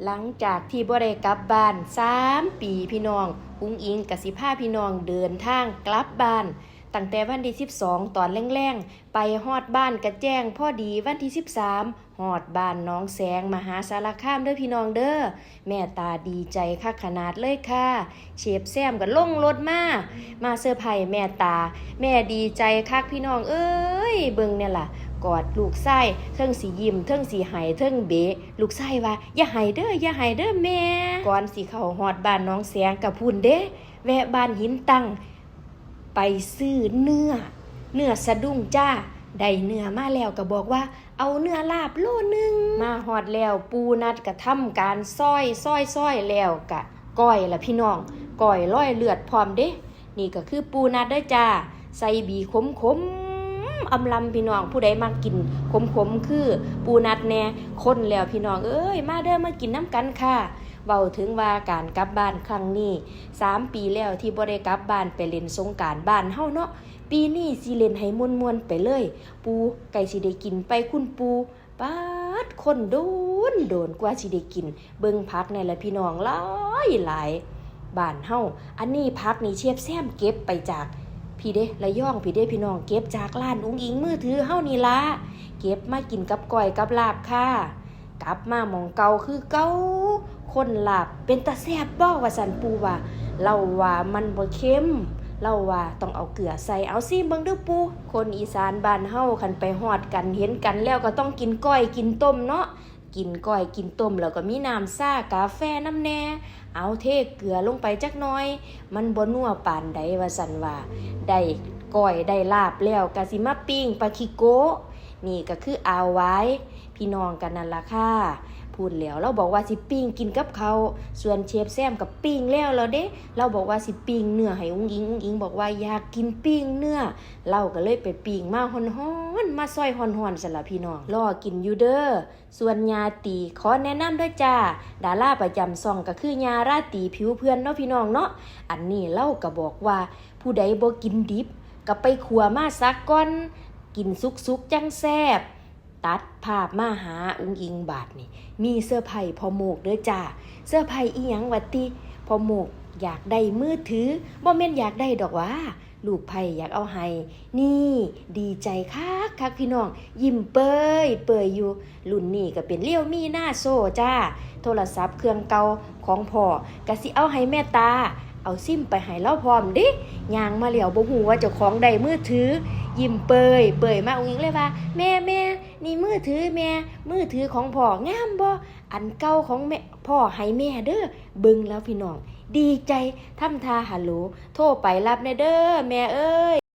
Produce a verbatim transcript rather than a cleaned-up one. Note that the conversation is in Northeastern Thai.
หลังจากที่บ่ได้กลับบ้านสามปีพี่น้อง อุ๋งอิ๋งก็สิพาพี่น้องเดินทางกลับบ้าน ตั้งแต่วันที่สิบสองตอนแลงๆ ไปฮอดบ้านกะแจ้งพอดีวันที่สิบสาม ฮอดบ้านหนองแสงมหาสารคามเด้อพี่น้องเด้อ แม่ตาดีใจคักขนาดเลยค่ะ เชฟแซมก็ลงรถมา มาเซอร์ไพรส์แม่ตา แม่ดีใจคักพี่น้องเอ้ย เบิ่งเนี่ยล่ะ กอดลูกชาย เทิงสิยิ้ม เทิงสิไห้ เทิงเบะ ลูกชายว่า "อย่าไห้เด้อ อย่าไห้เด้อแม่" ก่อนสิเข้าฮอดบ้านหนองแสงกะพู้นเด้ แวะบ้านหินตั้ง ไปซื้อเนื้อ เนื้อสะดุ้งจ้า ได้เนื้อมาแล้วก็บอกว่า "เอาเนื้อลาบโลหนึ่ง" มาฮอดแล้วปู่นัดก็ทำการซอย ซอย ซอยแล้วก็ก้อยละพี่น้อง ก้อยลอยเลือดพร้อมเด้ นี่ก็คือปู่นัดเด้อจ้า ใส่บีขมๆ อำลำพี่น้อง ผู้ใดมักกินขมๆ คือปู่นัดแน่ คนแล้วพี่น้องเอ้ย มาเด้อ มากินนำกันค่ะ เว้าถึงว่าการกลับบ้านครั้งนี้ สามปีแล้วที่บ่ได้กลับบ้านไปเล่นสงกรานต์บ้านเฮาเนาะ ปีนี้สิเล่นให้ม่วนๆ ไปเลย ปู่ใกล้สิได้กินไปคุณปู่ ป๊าด คนโดนโดนกว่าสิได้กิน เบิ่งผักแน่ละพี่น้อง หลายหลาย บ้านเฮา อันนี้ผักนี่เชฟแซมเก็บไปจากพี้เด้ ระยองพี้เด้พี่น้อง เก็บจากร้านอุ๋งอิ๋งมือถือเฮานี่ละ เก็บมากินกับก้อยกับลาบค่ะ กลับมาหม่องเก่าคือเก่า คนลาบเป็นตาแซ่บบ่ ว่าซั่นปู่ว่า ลาวว่ามันบ่เค็ม ลาวว่าต้องเอาเกลือใส่ เอาซิมเบิ่งเด้อปู่ คนอีสานบ้านเฮาคันไปฮอดกันเห็นกันแล้วก็ต้องกินก้อยกินต้มเนาะ กินก้อยกินต้มแล้วก็มีน้ำชากาแฟนำแน่ เอาเทเกลือลงไปจักหน่อย มันบ่นัวปานใด ว่าซั่นว่า ได้ก้อยได้ลาบแล้วก็สิมาปิ้งปลาขี้โกะ นี่ก็คืออ่าวหวาย พี่น้องกันนั่นล่ะค่ะ พู้นแล้วลาวบอกว่าสิปิ้งกินกับข้าว ส่วนเชฟแซมก็ปิ้งแล้วแล้วเด้ ลาวบอกว่าสิปิ้งเนื้อให้อุ๋งอิ๋ง อุ๋งอิ๋งบอกว่าอยากกินปิ้งเนื้อ ลาวก็เลยไปปิ้งมาฮ้อนๆ มาซอยฮ้อนๆ ซั่นล่ะพี่น้อง รอกินอยู่เด้อ ส่วนย่าตีขอแนะนำเด้อจ้า ดาราประจำช่องก็คือย่าราตรีผิวเพื่อนเนาะพี่น้องเนาะ อันนี้ลาวก็บอกว่าผู้ใดบ่กินดิบก็ไปคั่วมาซะก่อน กินสุกๆ จั่งแซ่บ ตัดภาพมาหาอุ๋งอิ๋งบาดนี่ มีเซอร์ไพรส์พ่อโมกเด้อจ้า เซอร์ไพรส์อีหยังวะติ พ่อโมกอยากได้มือถือ บ่แม่นอยากได้ดอกหวา ลูกไผ่อยากเอาให้ นี่ ดีใจคักคักพี่น้อง ยิ้มเปยเปยอยู่ รุ่นนี้ก็เป็นเรียวมีนาโซจ้า โทรศัพท์เครื่องเก่าของพ่อ ก็สิเอาให้แม่ตา เอาซิมไปให้ลาวพร้อมเด้ ย่างมาแล้วบ่ฮู้ว่าเจ้าของได้มือถือ ยิ้มเปยเปยมา อุ๋งอิ๋งเลยว่า "แม่ แม่ นี่มือถือแม่ มือถือของพ่องามบ่ อันเก่าของแม่ พ่อให้แม่เด้อ" เบิ่งแล้วพี่น้อง ดีใจ ทำท่าฮัลโหล โทรไปรับแน่เด้อแม่เอ้ย